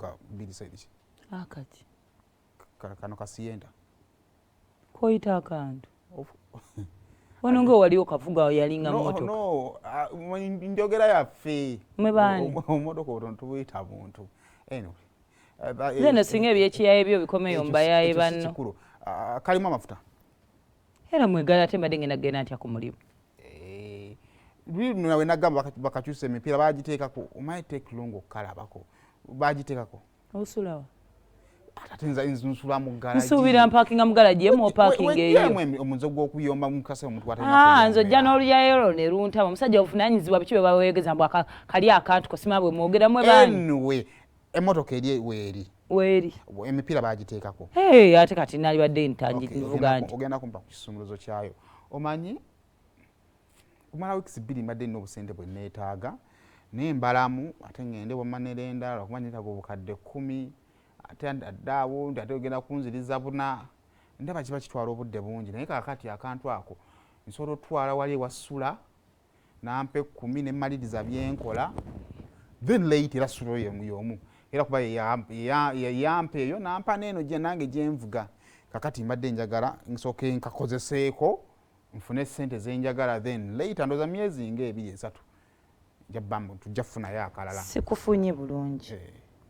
Kavuga bbiri side ki? Akati. Kano ka Sienta. Koyita akantu wano nga waliwo kavuga yalinga mmotoka. No, ah, njogera yaffe. Mwe baani? Omotoka otono tubuyita buntu. Anyway, nze no singa ebyekiyaye byo bikomeyo mbayaye banno. Kikulu. Ah, kalimu amafuta. Era mwegala ate mbadde ngenda genda ntya ku mulimu? Eh, nawe nagamba bakakyusa emipiira bagiteekako, omanyi take long okukalabako, bagiteekako. Osulawa? Ate nze nsula mu garagi. Nsuubira mpakinga mu garagi emu opakinga eyo. Omuze gw'okuyomba mukase omuntu. Ah, nze ojja n'oluyayo olwo ne luntama. Omusajja obuvunaanyizibwa biki bwe baweegeza mbu kali akantu kosima bwe mwogera mwe baani? Anyway, emmotoka eri weeri. Weeri. Emipiira bagiteekako. Hey, ate kati nalibadde ntangivuga nti. Ogenda kumpa ku kisumuluzo kyayo. Omanyi kumala weeks 2 mbadde nina obusente bwe neetaaga naye mbalamu ate ngende wamma nerenda lwakuba neetaaga obukadde 10 ate adde awo nti ate ogenda kunziriza buna ndaba kiba kitwala obudde bungi naye kaakati akantu ako nsobola otwala wali ewasula nampa 10 ne mmaliriza byenkola then late era sula oyo y'omu era kuba yeyampa eyo nampa n'eno gye nange gyenvuga. Kakati mbadde njagala nsooke nkakozeseeko nfune sente zenjagala then later ndoza myezi nga 2 3 njabba tujja kufunayo akalala. Sikufunye bulungi.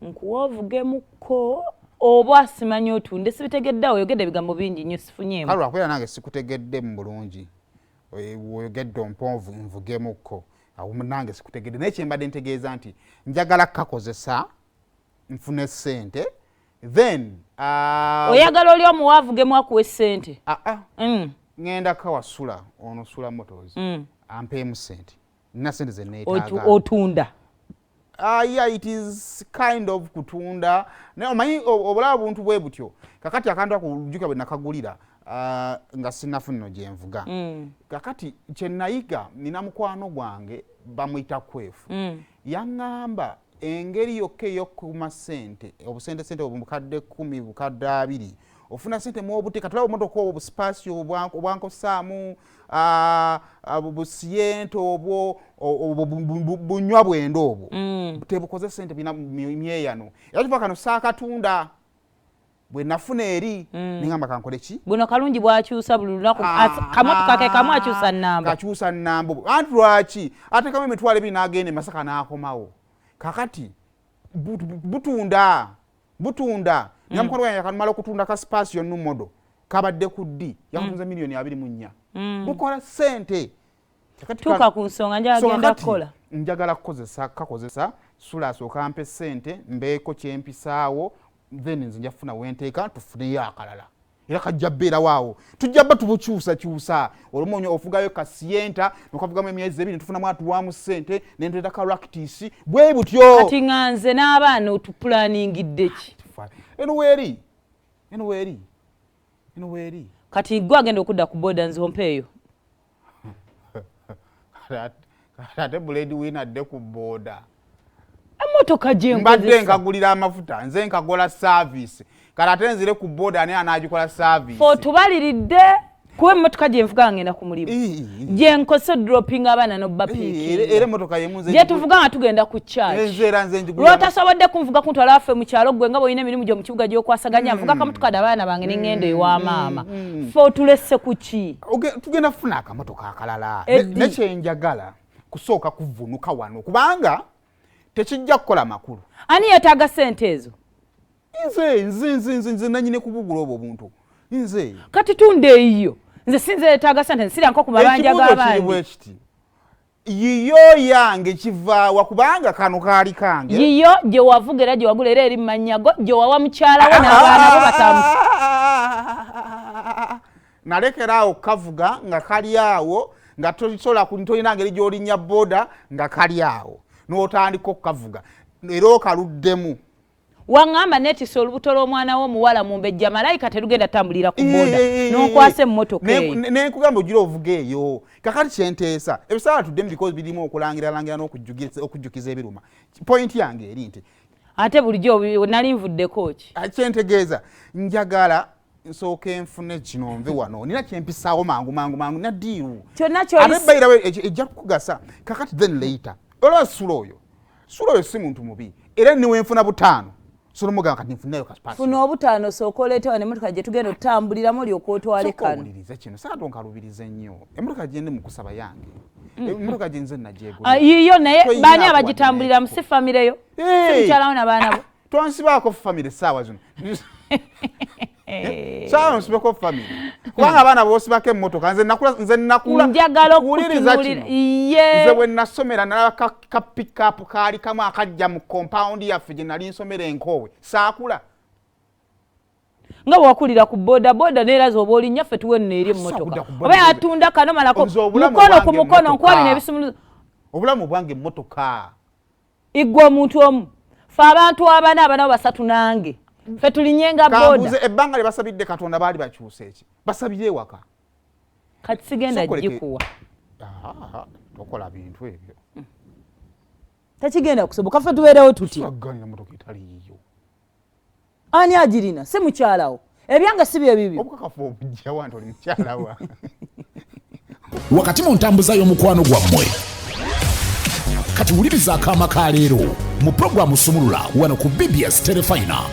Nkuwa ovugemukko oba simanyi otunde sibitegedde awo oyogedde ebigambo bingi nnyo sifunyeemu. Kale lwakubeera nange sikutegedde mu bulungi oyogedde omponvu nvugemukko awo nange sikutegedde naye kyembadde ntegeeza nti njagala kukakozesa nfune ssente then oyagala oli omuwaavugemu akuwe ssente? Ngenda kawasula ono Sula Motors ampeemu ssente nina ssente ze neetaaga. Otunda? Yeah, it is kind of kutunda naye omanyi obulaba buntu bwe butyo. Kakati akantu ako jjukira bwe nakagulira nga sinnafunino gye nvuga. Kakati kye nayiga nina mukwano gwange bamuyita Kwefu. Yaŋŋamba engeri yokka ey'okukuuma ssente obusente sente obukadde 10 bukadde 20 ofuna ssente mu obuteeka tulaba obumotoka obwo buspaasi obwankosaamu busiyente obwo bunywa bwenda obwo tebukoze ssente bina myeyano era kiva kano saakatunda bwe nafuna eri nengamba kankole ki buno kalungi bwakyusa buli lunaku kamotoka ke kamu akyusa nnamba kakyusa nnamba anti lwaki atekamu emitwalo 2 n'agenda e Masaka n'akomawo. Kakati butunda nyamukwano gwange yakamala okutunda ka Spacio new model kabadde ku ddi yakatunze miliyoni 24 bukola ssente. Tuuka ku nsonga njagenda kukola njagala kukozesa kakozesa Sula asooka ampe ssente mbeeko kyempisaawo then nze nja kufuna wenteeka tufuneyo akalala era kajja bbeerawo awo tujja bba tubukyusakyusa olumu ofugayo ka Sienta nokavugamu emyezi 2 netufunamu atuwaamu ssente nentuleeta ka Ractis bwe butyo. Kati nga nze n'abaana otupulaningidde ki? Eno weeri eno weeri eno weeri. Kati gwe agenda okudda ku boda nze ompeeyo. Ate bread winner adde ku boda. Emmotoka gye mbadde nkagulira amafuta nze nkagola service kale ate nzire ku boda ani anaagikola service? Fe otubaliridde kuba emmotoka gye nvuga ngenda ku mulimu gye nkose dropping abaana n'obapiikinga era emmotoka yemu nze gye tuvuga nga tugenda ku church nze era nze njigulira lw'otasobodde kunvuga kuntwala waffe mu kyalo gwe nga bw'olina emirimu gyo mu kibuga gy'okwasaganya nvuga akamotoka abaana bange ne ŋŋenda ewa maama. Fe otulese ku ki? Tugenda kufuna akamotoka akalala ne kyenjagala kusooka kuvunuka wano kubanga tekijja kukola makulu. Ani yeetaaga ssente ezo? Nze nze nze nze nze nanyine kubugula obwo buntu nze. Kati tunda eyiyo nze sinze yeetaaga ssente nsira nko ku mabanja g'abandi. Yiyo yange kivaawa kubanga kano kaali kange. Yiyo gye wavuga era gye wagula era eri mu mannya go gye wawa mukyala we n'abaana bo batamu. Nalekera awo kavuga nga kali awo nga tosobola tolina ngeri gy'olinnya boda nga kali awo n'otandika okukavuga era okaluddemu. Waŋŋamba neetisse olubuto lw'omwana w'omuwala mumbejja malayika terugenda tambulira ku boda n'onkwasa emmotoka eyo. Nenkugamba ogira ovuga eyo. Kakati kyenteesa ebiseera tuddemu because birimu okulangira n'okujjukiza ebiruma. Point yange eri nti ate bulijjo nali nvuddeko ki? Kyentegeeza njagala nsooke nfune kino nve wano nina kyempisaawo mangu mangu mangu na diiru kyonna ky'oli ate bayirawo ejja kukugasa. Kakati then later olaba Sula oyo si muntu mubi era ne wenfuna 5 Sono mugamba kati nfunayo ka Funa obutaano, sooka oleetewa nemmotoka gye tugenda otutambuliramu, olyoka otwale kano. Owuliriza kino, saga tonkalubiriza nnyo. Emmotoka gye ndi mukusaba yange, emmotoka gye nze nagyegulira. Ah, yiyo, naye Toyina baani akuwadde abagitambuliramu? Si famire yo? Si mukyalawo n'abaana bo? Tonsibaako famire saawa zino, saawa nsibeko famire, kubanga abaana bosibako emmotoka, nze nakula, nze nakula. Njagala Wuliriza okutunuulira kino. ye. Nze bwe nasomera nalaba ka pickup kaali kamu akajja mu compound yaffe gye nali nsomera enkoowe, saakula. Nga bwewakulira ku boda boda, neera zoba olinnya, ffe tuwe nno eri Saakudda emmotoka ku boda oba boda. yatunda kano malako. Nze obulamu Mukono ku bwange mukono, mmotoka. nkuwa bino ebisumuluzo. Obulamu bwange emmotoka. Igwe omuntu omu, fe abantu abana, abana bo basatu nange, ffe tulinyenga boda? Kambuze, ebbanga lye basabidde Katonda baali bakyusa eki? Basabire ewaka. Kati sigenda Sokoleke. gikuwa. Ah, tokola bintu ebyo. Tekigenda kusoboka, ffe tubeerewo tutya? Saganira motoka etali yiyo. Ani agirina? Si mukyalawo? Ebyange si bye bibyo? Obukakafu obujjawa nti oli mukyala wa? Wakati mu ntambuza y'omukwano gwammwe, kati wuliriza akaama ka leero mu pulogulaamu Sumulula wano ku BBS Terefayina.